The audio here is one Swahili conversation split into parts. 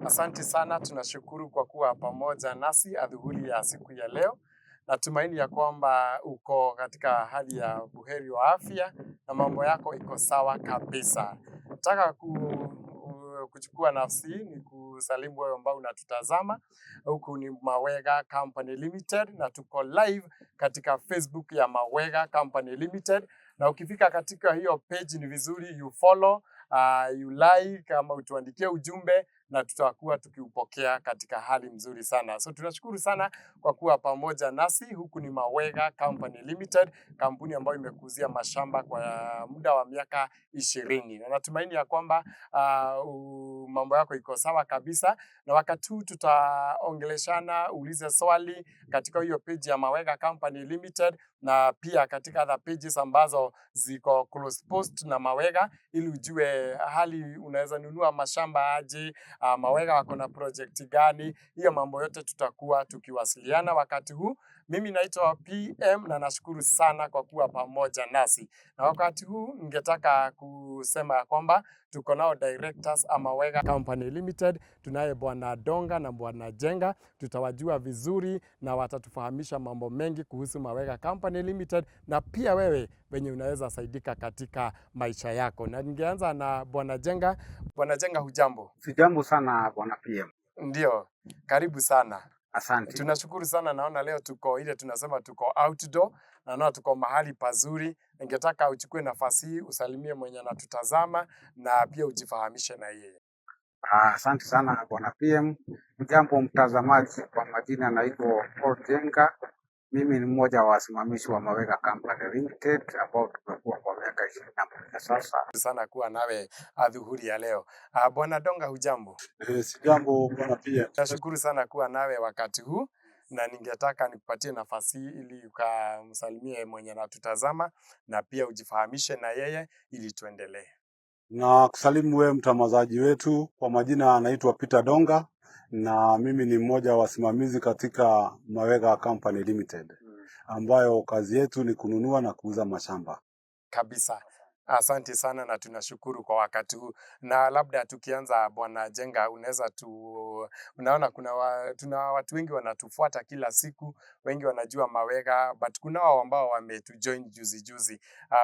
Asante sana, tunashukuru kwa kuwa pamoja nasi adhuhuri ya siku ya leo. Natumaini ya kwamba uko katika hali ya buheri wa afya na mambo yako iko sawa kabisa. Nataka kuchukua nafasi hii ni kusalimu wewe ambao unatutazama. Huku ni Mawega Company Limited na tuko live katika Facebook ya Mawega Company Limited, na ukifika katika hiyo page ni vizuri you follow, you like ama utuandikie ujumbe na tutakuwa tukiupokea katika hali mzuri sana. So tunashukuru sana kwa kuwa pamoja nasi. Huku ni Mawega Company Limited, kampuni ambayo imekuuzia mashamba kwa muda wa miaka 20, na natumaini ya kwamba mambo yako iko sawa kabisa, na wakati huu tutaongeleshana, uulize swali katika hiyo page ya Mawega Company Limited na pia katika other pages ambazo ziko close post na Mawega, ili ujue hali unaweza nunua mashamba aje, Mawega wako na project gani. Hiyo mambo yote tutakuwa tukiwasiliana wakati huu. Mimi naitwa PM na nashukuru sana kwa kuwa pamoja nasi, na wakati huu ningetaka kusema ya kwamba tuko nao directors a Mawega Company Limited. Tunaye Bwana Donga na Bwana Jenga, tutawajua vizuri na watatufahamisha mambo mengi kuhusu Mawega Company Limited na pia wewe venye unaweza saidika katika maisha yako. Na ningeanza na Bwana Jenga. Bwana Jenga, hujambo? Sijambo sana, bwana PM. Ndio, karibu sana. Asante. Tunashukuru sana, naona leo tuko ile tunasema tuko outdoor, na naona tuko mahali pazuri. Ningetaka uchukue nafasi hii usalimie mwenye anatutazama na pia ujifahamishe na yeye. Asante sana, bwana PM. Jambo mtazamaji, kwa majina naitwa Paul Jenga. Mimi ni mmoja wa wasimamizi wa Mawega Company Limited ambao tumekuwa kwa miaka 21 sasa. Sana kuwa nawe adhuhuri ya leo. Bwana Donga, hujambo? Sijambo, bwana PM. Nashukuru sana kuwa nawe wakati huu na ningetaka nikupatie nafasi hii ili ukamsalimie mwenye anatutazama na pia ujifahamishe na yeye ili tuendelee. Na kusalimu wewe mtazamaji wetu, kwa majina anaitwa Peter Donga na mimi ni mmoja wa wasimamizi katika Mawega Company Limited ambayo kazi yetu ni kununua na kuuza mashamba. Kabisa. Asante sana na tunashukuru kwa wakati huu. Na labda tukianza, Bwana Jenga, unaweza tu, unaona tuna watu wengi wanatufuata kila siku, wengi wanajua Mawega, but kuna wao ambao wametujoin juzi juzi.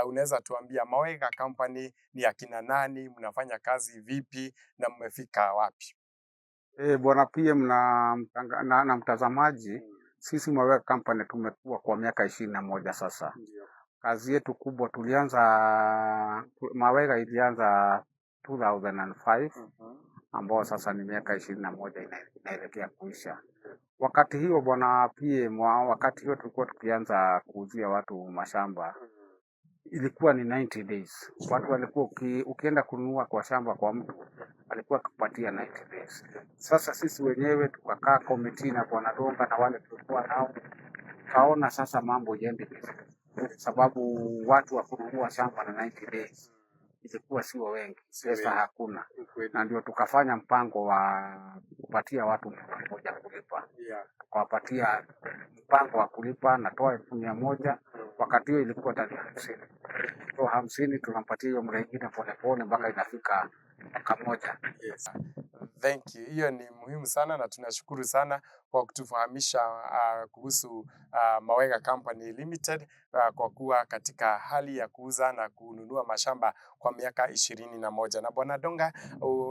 Unaweza tuambia Mawega Company ni akina nani, mnafanya kazi vipi na mmefika wapi? Bwana PM na mtazamaji, sisi Mawega Company tumekuwa kwa miaka 21 sasa. Kazi yetu kubwa tulianza, Mawega ilianza 2005 ambao sasa ni miaka 21 inaelekea kuisha. Wakati hiyo, bwana PM, wakati hiyo tulikuwa tukianza kuuzia watu mashamba ilikuwa ni 90 days. Watu walikuwa ukienda kununua kwa shamba kwa mtu alikuwa akikupatia 90 days. Sasa sisi wenyewe tukakaa committee na bwana Donga na wale tulikuwa nao, tukaona sasa mambo iende vizuri, sababu watu wa kununua shamba na 90 days ilikuwa sio wengi, pesa hakuna, na ndio tukafanya mpango wa kupatia watu mwaka mmoja kulipa. Tukawapatia mpango wa kulipa, natoa 100,000. Wakati hiyo ilikuwa tarehe 50, toa 50, tunampatia hiyo muda ingine polepole mpaka inafika mwaka moja. Yes. Thank you. Hiyo ni muhimu sana na tunashukuru sana kwa kutufahamisha kuhusu Mawega Company Limited kwa kuwa katika hali ya kuuza na kununua mashamba kwa miaka 21. Na Bwana Donga,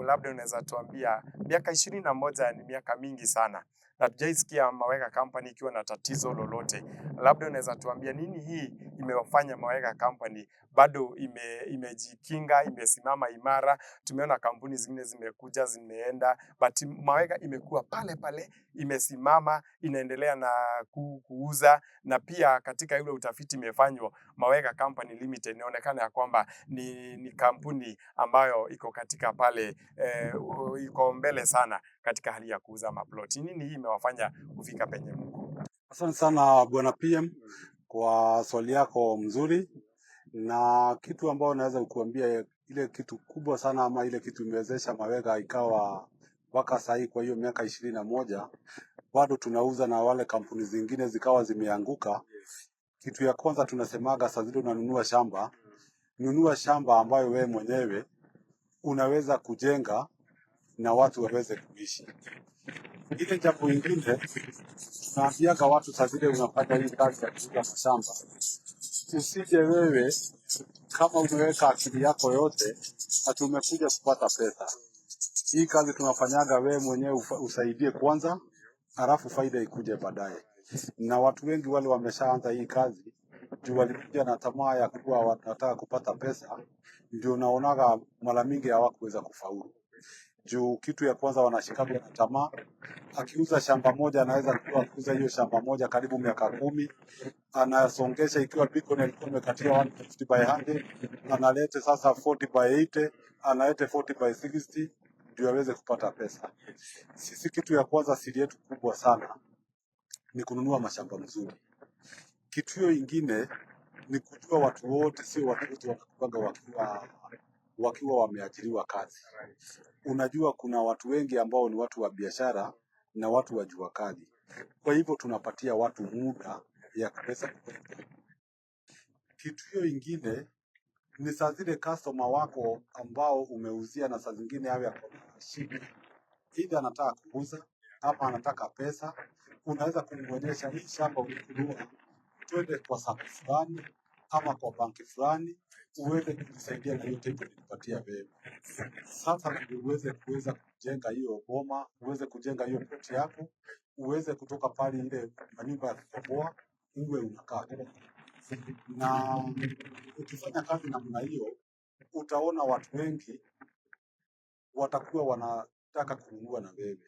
labda unaweza tuambia miaka 21 ni miaka mingi sana na hatujaisikia Mawega Company ikiwa na tatizo lolote. Labda unaweza tuambia nini hii imewafanya Mawega Company bado imejikinga, imesimama imara? Tumeona kampuni zingine zimekuja zimeenda, but Mawega imekuwa pale pale, imesimama, inaendelea na kuuza, na pia katika yule utafiti imefanywa, Mawega Company Limited inaonekana ya kwamba ni kampuni ambayo iko katika pale iko mbele sana katika hali ya kuuza maploti. Nini hii imewafanya kufika penye mko? Asante sana, bwana PM, kwa swali yako mzuri, na kitu ambayo naweza kukuambia, ile kitu kubwa sana ama ile kitu imewezesha Mawega ikawa mpaka sahii kwa hiyo miaka 21 bado tunauza na wale kampuni zingine zikawa zimeanguka. Kitu ya kwanza tunasemaga, saa zile unanunua shamba, nunua shamba ambayo wewe mwenyewe unaweza kujenga. na watu waweze kuishi. Ile jambo ingine naambiaga watu, saa zile unafanya hii kazi ya kuuza mashamba, usije wewe kama umeweka akili yako yote ati umekuja kupata pesa. Hii kazi tunafanyaga wewe mwenyewe usaidie kwanza, halafu faida ikuje baadaye. Na watu wengi wale wameshaanza hii kazi juu walikuja na tamaa ya kuwa wanataka kupata pesa, ndio naonaga mara mingi hawakuweza kufaulu. Juu kitu ya kwanza wanashikana na tamaa. Akiuza shamba moja anaweza kuwa kuuza hiyo shamba moja karibu miaka 10, anasongesha ikiwa Beacon alikuwa amekatia 150 by 100, analete sasa 40 by 80, analete 40 by 60 ndio aweze kupata pesa. Sisi kitu ya kwanza, siri yetu kubwa sana ni kununua mashamba mzuri. Kitu hiyo ingine ni kujua watu wote, sio watu wote wanakuwaga wakiwa wameajiriwa kazi. Unajua kuna watu wengi ambao ni watu wa biashara na watu wa jua kali. Kwa hivyo tunapatia watu muda ya kuweza. Kitu hiyo ingine ni saa zile customer wako ambao umeuzia, na saa zingine awe ako na shida, either anataka kuuza ama anataka pesa, unaweza kumwonyesha hii shamba ulinunua, twende kwa sacco fulani ama kwa banki fulani uweze kunisaidia na hiyo title nikupatia wewe. Sasa ndio uweze kuweza kujenga hiyo boma, uweze kujenga hiyo plot yako, uweze kutoka pale ile manyumba ya kukomboa, uwe unakaa. Na ukifanya kazi namna hiyo, utaona watu wengi watakuwa wanataka kununua na wewe,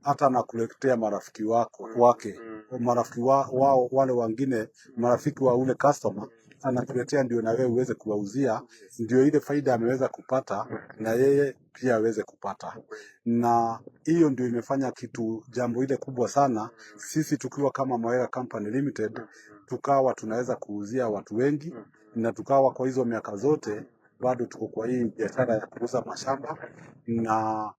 hata na kuletea marafiki wako wake, marafiki wao wale wengine, marafiki wa ule customer anakuletea, ndio na wewe uweze kuwauzia, ndio ile faida ameweza kupata na yeye pia aweze kupata. Na hiyo ndio imefanya kitu jambo ile kubwa sana, sisi tukiwa kama Mawega Company Limited tukawa tunaweza kuuzia watu wengi, na tukawa kwa hizo miaka zote bado tuko kwa hii biashara ya kuuza mashamba na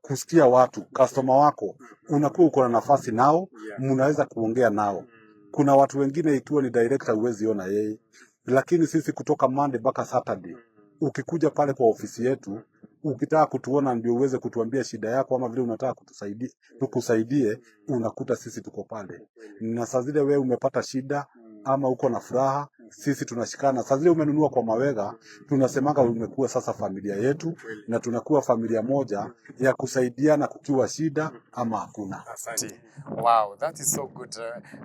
kusikia watu customer wako, unakuwa uko na nafasi nao, mnaweza kuongea nao. Kuna watu wengine ikiwa ni director huwezi ona yeye, lakini sisi kutoka Monday mpaka Saturday ukikuja pale kwa ofisi yetu ukitaka kutuona ndio uweze kutuambia shida yako ama vile unataka kutusaidia tukusaidie, unakuta sisi tuko pale. Na saa zile wewe umepata shida ama uko na furaha, sisi tunashikana. Saa zile umenunua kwa Mawega, tunasemaga umekuwa sasa familia yetu, na tunakuwa familia moja ya kusaidiana kukiwa shida ama hakuna. Asante. Wow, that is so good.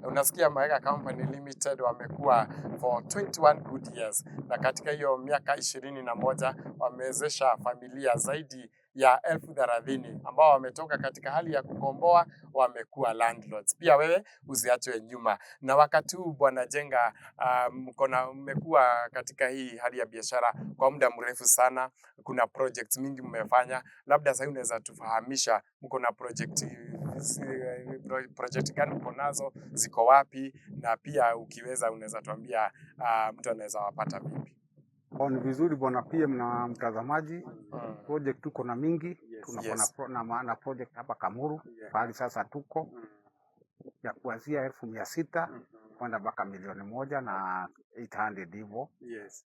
Unasikia Mawega Company Limited wamekuwa for 21 good years, na katika hiyo miaka 21 wamewezesha familia zaidi ya 30,000 ambao wametoka katika hali ya kukomboa wamekuwa landlords. Pia wewe usiachwe nyuma. Na wakati huu Bwana Jenga, mmekuwa katika hii hali ya biashara kwa muda mrefu sana, kuna projects mingi mmefanya, labda sasa unaweza tufahamisha mko na project gani mko nazo, ziko wapi, na pia ukiweza unaweza tuambia mtu anaweza wapata vipi? Oh, ni vizuri bwana PM na mtazamaji. Project tuko na mingi. Tunakuwa na project hapa Kamuru pahali sasa tuko ya kuanzia 600,000 kwenda mpaka 1,800,000 hivyo.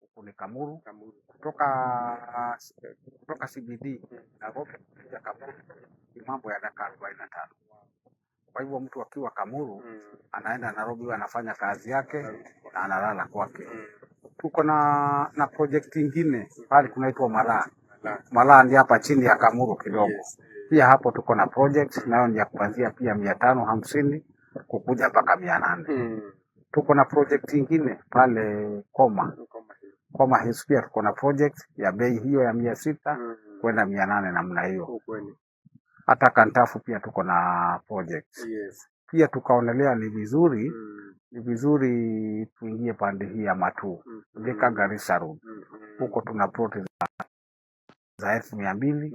Huku ni Kamuru. Kamuru. Kutoka CBD Nairobi kuja Kamuru ni mambo ya dakika 45. Kwa hivyo mtu akiwa Kamuru anaenda Nairobi, anafanya kazi yake na analala kwake. Tuko na project ingine pale kunaitwa Malaa. Malaa ndi hapa chini ya Kamuru kidogo. Pia hapo tuko na project nayo ni ya kuanzia pia 550 kukuja mpaka 800. Tuko na project ingine pale Koma. Koma Hills pia tuko na project ya bei hiyo ya 600 kwenda 800 namna hiyo. Hata Kantafu pia tuko na project. Pia tukaonelea ni vizuri tuingie pande hii ya Matuu, Thika Garissa Road. Huko tuna plot za 200,000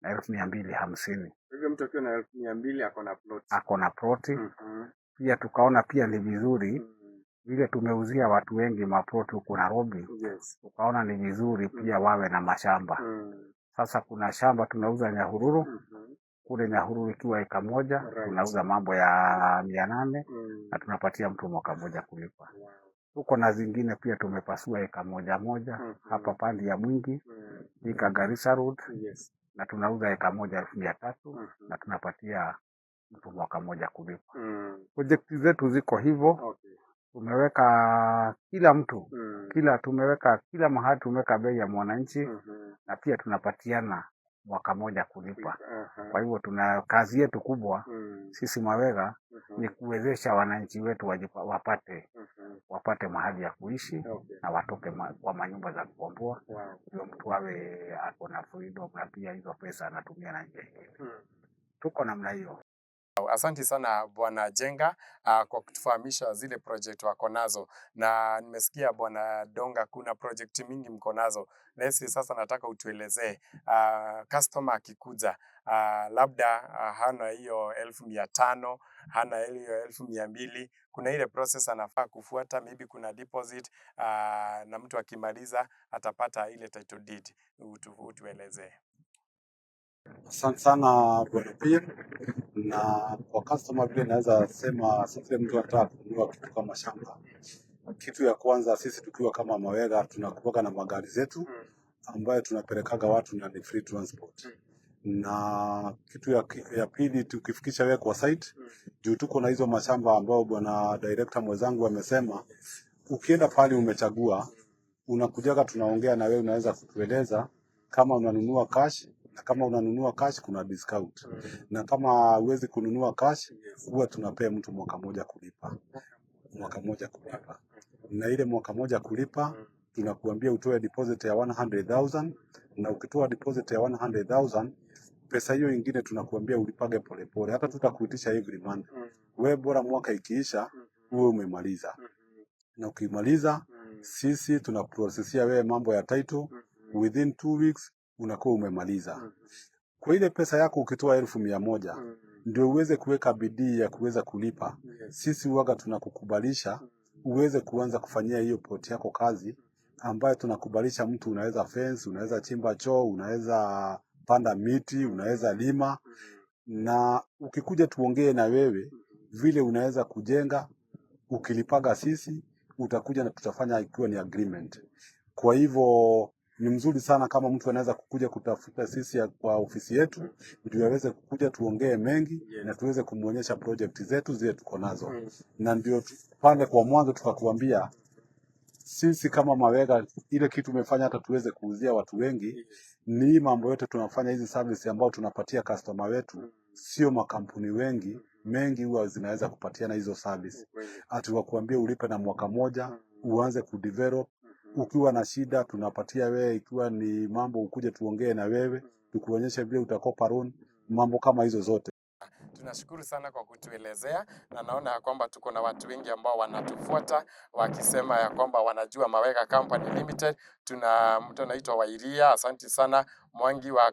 na 250,000. Hivyo mtu akiwa na 200,000 ako na plot. Ako na ploti. Pia tukaona pia ni vizuri vile tumeuzia watu wengi maploti huku Nairobi, tukaona ni vizuri pia wawe na mashamba. Sasa kuna shamba tunauza Nyahururu, kule Nyahururu ikiwa eka moja tunauza mambo ya 800 na tunapatia mtu mwaka moja kulipa. Tuko na zingine pia tumepasua eka moja moja hapa pandi ya Mwingi, Thika Garissa Road. Na tunauza eka moja 300,000 na tunapatia mtu mwaka moja kulipa. Projekti zetu ziko hivyo. Tumeweka kila mtu kila tumeweka kila mahali, tumeweka bei ya mwananchi na pia tunapatiana mwaka moja kulipa. Kwa hivyo tuna kazi yetu kubwa sisi Mawega ni kuwezesha wananchi wetu wapate mahali ya kuishi na watoke kwa manyumba za kukomboa, ndio mtu awe ako na freedom na pia hizo pesa anatumia na njia ingine. Tuko namna hiyo. Asante sana Bwana Jenga kwa kutufahamisha zile project wako nazo, na nimesikia Bwana Donga kuna project mingi mko nazo. Nesi, sasa nataka utuelezee customer akikuja labda hana hiyo 500,000, hana hiyo 200,000, kuna ile process anafaa kufuata, maybe kuna deposit na mtu akimaliza atapata ile title deed. Utuelezee. Asante sana Bwana PM. Na kwa customer vile naweza sema, sasa mtu anataka kununua kitu kama shamba, kitu ya kwanza sisi tukiwa kama Mawega tunakuwaga na magari zetu ambayo tunapelekaga watu na ni free transport. Na kitu ya pili, tukifikisha wewe kwa site, juu tuko na hizo mashamba ambao bwana director mwenzangu amesema, ukienda pale umechagua, unakujaga tunaongea na wewe, unaweza kutueleza kama unanunua cash, na kama unanunua cash kuna discount, na kama huwezi kununua cash huwa tunapea mtu mwaka moja kulipa, mwaka moja kulipa. Na ile mwaka moja kulipa tunakuambia utoe deposit ya 100,000, na ukitoa deposit ya 100,000, pesa hiyo ingine tunakuambia ulipage polepole, hata tutakuitisha every month. Wewe bora mwaka ikiisha uwe umemaliza, na ukimaliza sisi tunaprocessia wewe mambo ya title within 2 weeks unakuwa umemaliza. Kwa ile pesa yako ukitoa 100,000 ndio uweze kuweka bidii ya kuweza kulipa. Sisi huwaga tunakukubalisha uweze kuanza kufanyia hiyo plot yako kazi ambayo tunakubalisha mtu unaweza fence, unaweza chimba choo, unaweza panda miti, unaweza lima, na ukikuja tuongee na wewe vile unaweza kujenga, ukilipaga sisi utakuja na tutafanya ikiwa ni agreement. Kwa hivyo ni mzuri sana kama mtu anaweza kukuja kutafuta sisi kwa ofisi yetu ndio aweze kukuja tuongee mengi na tuweze kumuonyesha project zetu zile tuko nazo, na ndio pale kwa mwanzo tukakuambia sisi kama Mawega, ile kitu umefanya hata tuweze kuuzia watu wengi ni hii mambo yote tunafanya, hizi service ambao tunapatia customer wetu, sio makampuni wengi mengi huwa zinaweza kupatiana hizo service, ati wakuambia ulipe na mwaka moja uanze kudevelop. Ukiwa na shida tunapatia wewe, ikiwa ni mambo ukuje tuongee na wewe tukuonyeshe vile utakopa loan, mambo kama hizo zote. Tunashukuru sana kwa kutuelezea, na naona ya kwamba tuko na watu wengi ambao wanatufuata wakisema ya kwamba wanajua Mawega Company Limited. Tuna mtu anaitwa Wairia, asante sana. Mwangi wa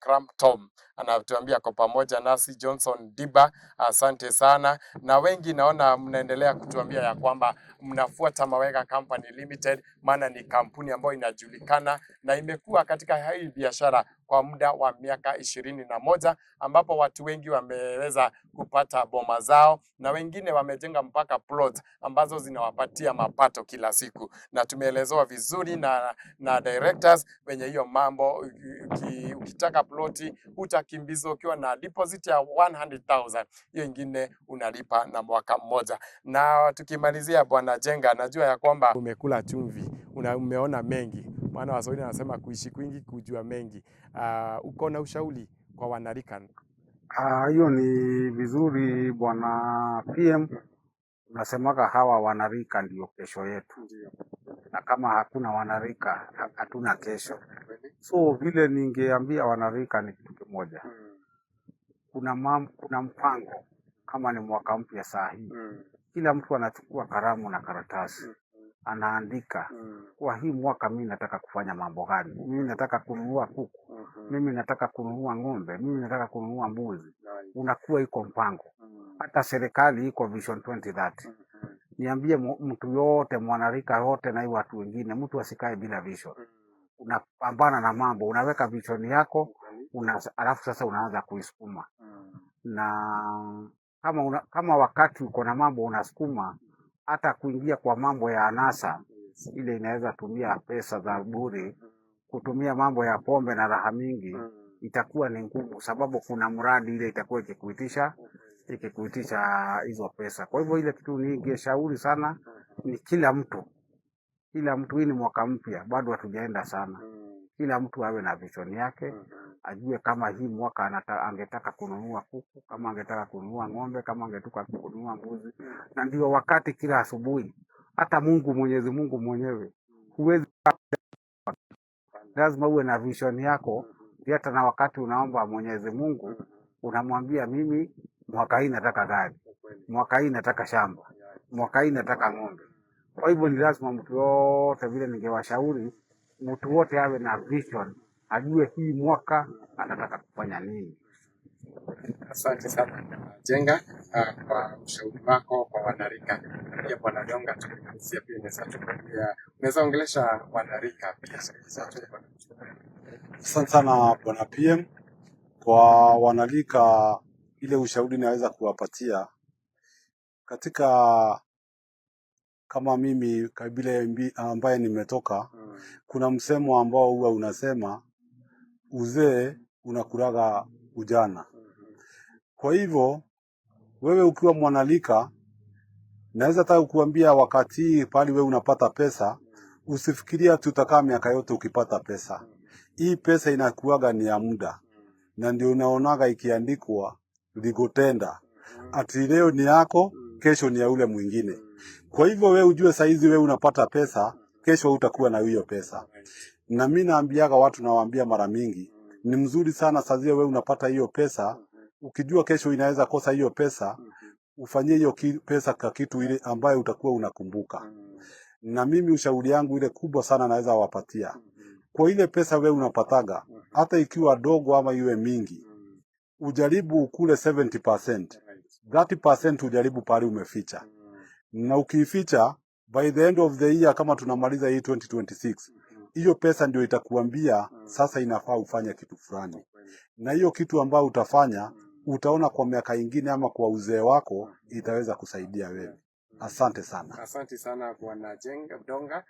Cramptom anatuambia kwa pamoja nasi. Johnson Diba, asante sana, na wengi naona mnaendelea kutuambia ya kwamba mnafuata Mawega Company Limited, maana ni kampuni ambayo inajulikana na imekuwa katika hii biashara kwa muda wa miaka 21 ambapo watu wengi wameweza kupata boma zao na wengine wamejenga mpaka plot ambazo zinawapatia mapato kila siku, na tumeelezewa vizuri na directors wenye hiyo mambo. Ukitaka ploti utakimbizwa ukiwa na deposit ya 100,000, hiyo ingine unalipa na mwaka mmoja. Na tukimalizia, Bwana Jenga, najua ya kwamba umekula chumvi, umeona mengi, maana Waswahili wanasema kuishi kwingi kujua mengi. Uko na ushauri kwa wanarika? Ah, hiyo ni vizuri bwana PM. Unasemaga hawa wanarika ndio kesho yetu, na kama hakuna wanarika hatuna kesho. So vile ningeambia wanarika ni kitu kimoja, kuna mpango kama ni mwaka mpya saa hii, kila mtu anachukua kalamu na karatasi anaandika kwa hii mwaka mimi nataka kufanya mambo gani? Mimi nataka kununua kuku, mimi nataka kununua ng'ombe, mimi nataka kununua mbuzi. Unakuwa iko mpango. Hata serikali iko Vision 2030. Niambie mtu yote mwanarika yote na hii watu wengine, mtu asikae bila vision. Unapambana na mambo, unaweka vision yako alafu sasa unaanza kuisukuma na kama wakati uko na mambo unasukuma, hata kuingia kwa mambo ya anasa ile inaweza tumia pesa za bure. kutumia mambo ya pombe na raha mingi itakuwa ni ngumu, sababu kuna mradi ile itakuwa ikikuitisha hizo pesa. Kwa hivyo ile kitu ningeshauri sana ni kila mtu, kila mtu, hii ni mwaka mpya, bado hatujaenda sana. Kila mtu awe na vision yake, ajue kama hii mwaka angetaka kununua kuku, kama angetaka kununua ng'ombe, kama angetaka kununua mbuzi. Na ndio wakati kila asubuhi, hata Mungu, Mwenyezi Mungu mwenyewe, huwezi, lazima uwe na vision yako. Ndio hata na wakati unaomba Mwenyezi Mungu unamwambia, mimi mwaka hii nataka gari, mwaka hii nataka shamba, mwaka hii nataka ng'ombe. Kwa hivyo ni lazima mtu yote, vile ningewashauri, mtu wote awe na vision, ajue hii mwaka anataka kufanya nini. Asante sana Jenga kwa ushauri wako kwa wanarika. Pia Bwana Donga, tukimalizia pia unaweza tuambia, unaweza ongelesha wanarika pia. Asante bwana. Asante sana Bwana PM. Kwa wanarika, ile ushauri naweza kuwapatia katika kama mimi kabila ambaye nimetoka, kuna msemo ambao huwa unasema uzee unakulaga ujana. Kwa hivyo wewe ukiwa mwanarika, naweza taka kukuambia wakati hii pale wewe unapata pesa, usifikiria utakaa miaka yote ukipata pesa. Hii pesa inakuwaga ni ya muda, na ndio unaonaga ikiandikwa legal tender, ati leo ni yako, kesho ni ya ule mwingine. Kwa hivyo wewe ujue saizi wewe unapata pesa, kesho utakuwa na hiyo pesa. Na mimi naambiaga watu, nawaambia mara mingi, ni mzuri sana saa zile wewe unapata hiyo pesa, ukijua kesho inaweza kosa hiyo pesa, ufanyie hiyo pesa ka kitu ile ambayo utakuwa unakumbuka. Na mimi ushauri yangu ile kubwa sana naweza wapatia, kwa ile pesa wewe unapataga, hata ikiwa dogo ama iwe mingi, ujaribu ukule 70%, 30% ujaribu pale umeficha, na ukiificha by the end of the year, kama tunamaliza hii 2026, hiyo pesa ndio itakuambia sasa inafaa ufanye kitu fulani, na hiyo kitu ambayo utafanya utaona kwa miaka ingine ama kwa uzee wako itaweza kusaidia wewe. Asante sana. Asante sana Bwana Jenga Donga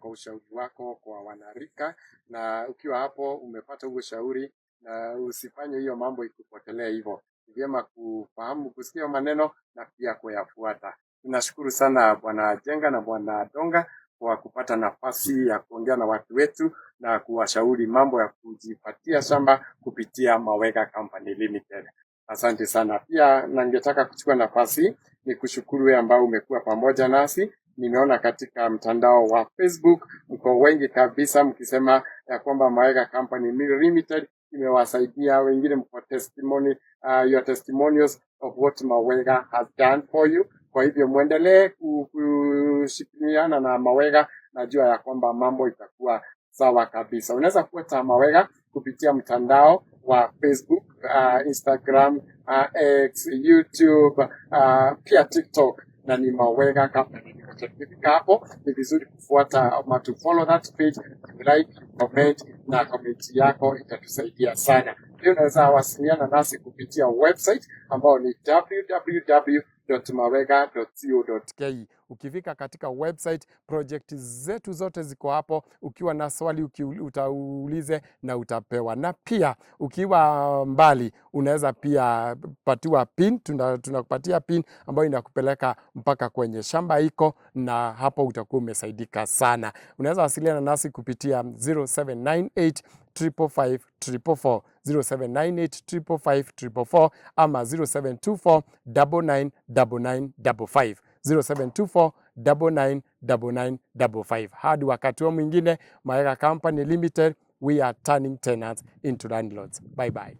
kwa ushauri wako kwa wanarika, na ukiwa hapo umepata huo ushauri, na usifanye hiyo mambo ikupotelee hivyo. Ni vyema kufahamu, kusikia maneno na pia kuyafuata. Tunashukuru sana Bwana Jenga na Bwana Donga kwa kupata nafasi ya kuongea na watu wetu na kuwashauri mambo ya kujipatia shamba kupitia Mawega Company Limited. Asante sana. Pia na ningetaka kuchukua nafasi ni kushukuru wewe ambao umekuwa pamoja nasi. Nimeona katika mtandao wa Facebook mko wengi kabisa mkisema ya kwamba Mawega Company Limited imewasaidia wengine, mko testimony, your testimonials of what Mawega has done for you. Kwa hivyo mwendelee kushirikiana na Mawega, najua ya kwamba mambo itakuwa sawa kabisa. Unaweza kufuata Mawega kupitia mtandao wa Facebook, Instagram, X, YouTube, pia TikTok na ni Mawega Company Limited. Ukifika hapo ni vizuri kufuata ama to follow that page, you like, you comment na comment yako itatusaidia sana. Pia unaweza wasiliana nasi kupitia website ambao ni www.mawega.co.ke. Ukifika katika website, project zetu zote ziko hapo. Ukiwa na swali utaulize na utapewa, na pia ukiwa mbali unaweza pia patiwa pin, tunakupatia pin ambayo inakupeleka mpaka kwenye shamba iko, na hapo utakuwa umesaidika sana. Unaweza wasiliana nasi kupitia 0798 555 444, 0798 555 444 ama 0724 999955, 0724 999955. Hadi wakati huo mwingine, Mawega Company Limited, we are turning tenants into landlords. Bye bye.